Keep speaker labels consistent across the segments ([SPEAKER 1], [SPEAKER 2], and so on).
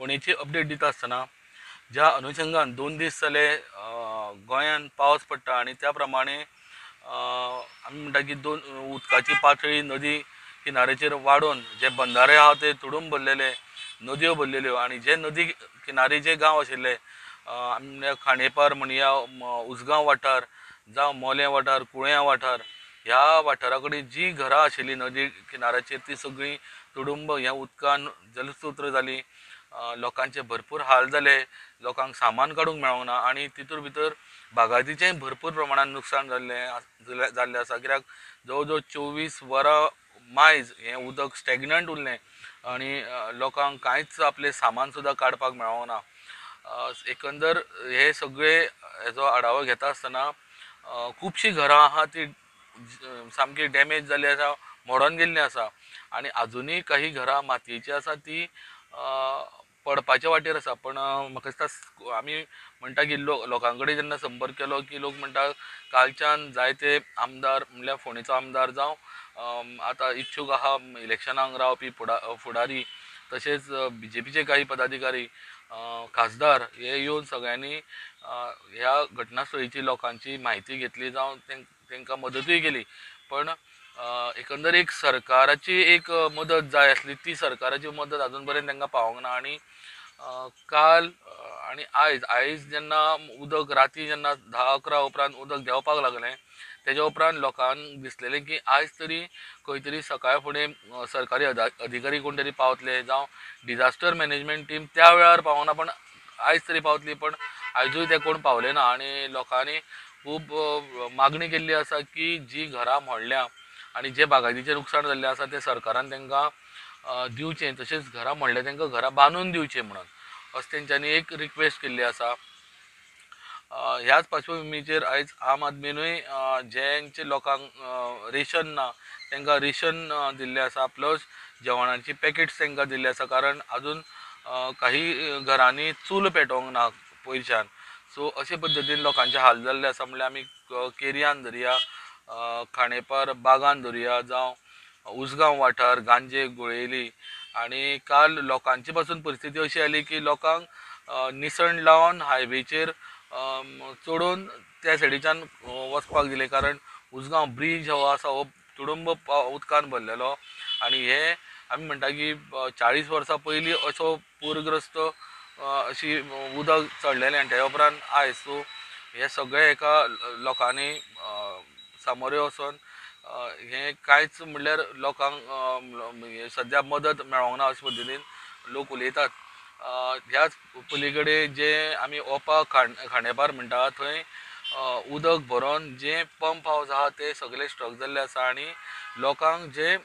[SPEAKER 1] फोंडेची update दिता आसतना ज्या अनुशंगान 2 दीस जाले गोंयान पावस पडटा आनी त्या प्रमाणे आमी म्हणटा की उदकाची पातळी नदी किनाऱ्याचेर वाडोवन जे बंधारे आहा ते तुडूंब भरलेले, नदयो भरलेल्यो आनी जे नदी किनारे जे गांव आशिल्ले आमी म्हणया खांडेपार म्हणया, उसगांव वाठार जावं मोलें वाठार, कुळ्यां वाठार, ह्या वाठारा कडेन जी घरां आशिल्ली नदी किनाऱ्याचेर ती सगळीं तुडुंब ह्या उदकान जलसूत्र जाली. लोकांचे भरपूर हाल जाले, लोकांक सामान काडूंक मेळोंक ना आनी तितूर भितर बागायतीचेंय भरपूर प्रमाणान नुकसान जाल्लें आसा. कित्याक जवळ जवळ 24 वरां मायज हें उदक स्टॅग्नंट उरलें आनी लोकांक कांयच आपलें सामान सुद्दां काडपाक मेळोंक ना. एकंदर हे सगळे हेजो आढावो घेता आसतना खुबशीं घरां आहा ती सामकी डॅमेज जाल्ली आसा, मोडोन गेल्लीं आसा आनी आजुनूय काही घरां मातयेचीं आसा ती पडपाच्या वाटेर आसा. पण म्हाका दिसता आमी म्हणटा की लोकां कडेन जेन्ना संपर्क केलो की लोक म्हणटा कालच्यान जायते आमदार म्हणल्यार फोंडेचो आमदार जावं आतां इच्छूक आहा इलेक्शनाक रावपी फुडारी, तशेंच बीजेपीचे काही पदाधिकारी, खासदार हे येवन सगळ्यांनी ह्या घटनास्थळीची लोकांची म्हायती घेतली जावं तांकां मदतूय केली. पण एकंदर एक सरकाराची एक मदत जाय आसली ती सरकाराची मदत अजून पर्यंत तांकां पावोंक ना. आनी काल आनी आयज जेन्ना उदक राती जेन्ना 10-11 उपरांत उदक देंवपाक लागलें तेज्या उपरांत लोकांक दिसलेलें की आयज तरी खंय तरी सकाळ फुडें सरकारी अधिकारी कोण तरी पावतले जावं डिजास्टर मॅनेजमेंट टीम त्या वेळार पावना पण आयज तरी पावतली, पण आयजूय ते कोण पावले ना. आनी लोकांनी खूब मागणी केल्ली आसा की जी घरां मोडल्या आनी जे बागायतीचें नुकसाण जाल्लें आसा तें सरकारान तांकां दिवचें, तशेंच घरां मोडल्या तांकां घरां बांदून दिवचें म्हणून अशें तेंच्यांनी एक रिक्वेस्ट केल्ली आसा. ह्याच पार्श्वभुमीचेर आयज आम आदमीनूय ज्यांचे लोकांक रेशन ना तांकां रेशन दिल्लें आसा, प्लस जेवणाची पॅकेट्स तांकां दिल्ली आसा, कारण अजून काही घरांनी चूल पेटोवंक ना पयरच्यान. सो अशे पद्दतीन लोकांचे हाल जाल्ले आसा. म्हणल्यार आमी केरयान धरया, खांडेपार बागान धरया, जावं उसगांव वाठार, गांजे, गुळेली. आनी काल लोकांची पासून परिस्थिती अशी आयली की लोकांक निसण लावन हायवेचेर चडोवन त्या सायडीच्यान वचपाक दिलें, कारण उसगांव ब्रीज हो आसा हो तुडुंब उदकान भरलेलो. आनी हे आमी म्हणटा की 40 वर्सां पयलीं असो पूरग्रस्त अशी उदक चडलेलें आनी तेज्या उपरांत आयज. सो हे सगळे एका लोकांनी सामोरे वचोन हें कांयच म्हणल्यार लोकांक सद्या मदत मेळोंक ना अशे पद्दतीन लोक उलयतात. ह्याच पली कडेन जे आमी ओपा खांडेपार म्हणटा थंय उदक भरोन जे पंप हावज आहा ते सगळे स्ट्रक जाल्ले आसा आनी लोकांक जे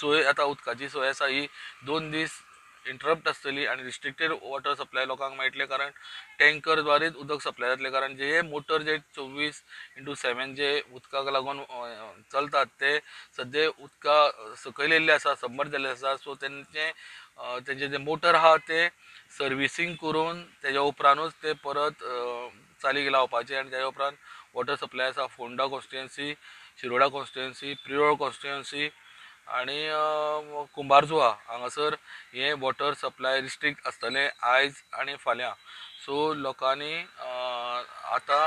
[SPEAKER 1] सोय आतां उदकाची सोय आसा ही 2 दीस इंटरप्ट आसतली आनी रिस्ट्रिक्टेड वॉटर सप्लाय लोकांक मेळटलें, कारण टँकर द्वारेच उदक सप्लाय जातलें. कारण जे मोटर जे 24x7 जे उदकाक लागून चलतात ते सद्या उदका सकयल येयल्ले आसा, सबमर्ज जाल्ले आसा. सो तेंचे जे मोटर आहा ते सर्विसींग करून तेज्या उपरांतूच ते परत चालीक लावपाचे आनी तेज्या उपरांत वॉटर सप्लाय आसा Ponda constituency, Shiroda constituency, Priol constituency आनी कुंभारजुआ हांगासर हें वॉटर सप्लाय रिस्ट्रिक्ट आसतलें आयज आनी फाल्यां. सो लोकांनी आतां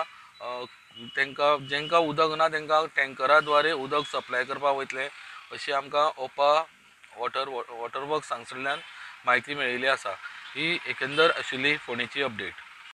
[SPEAKER 1] तांकां जेंकां उदक ना तांकां टँकरा द्वारे उदक सप्लाय करपाक वयतलें अशी आमकां ओपा वॉटर वर्क्स हांगसरल्यान म्हायती मेळिल्ली आसा. ही एकंदर आशिल्ली फोंडेची अपडेट.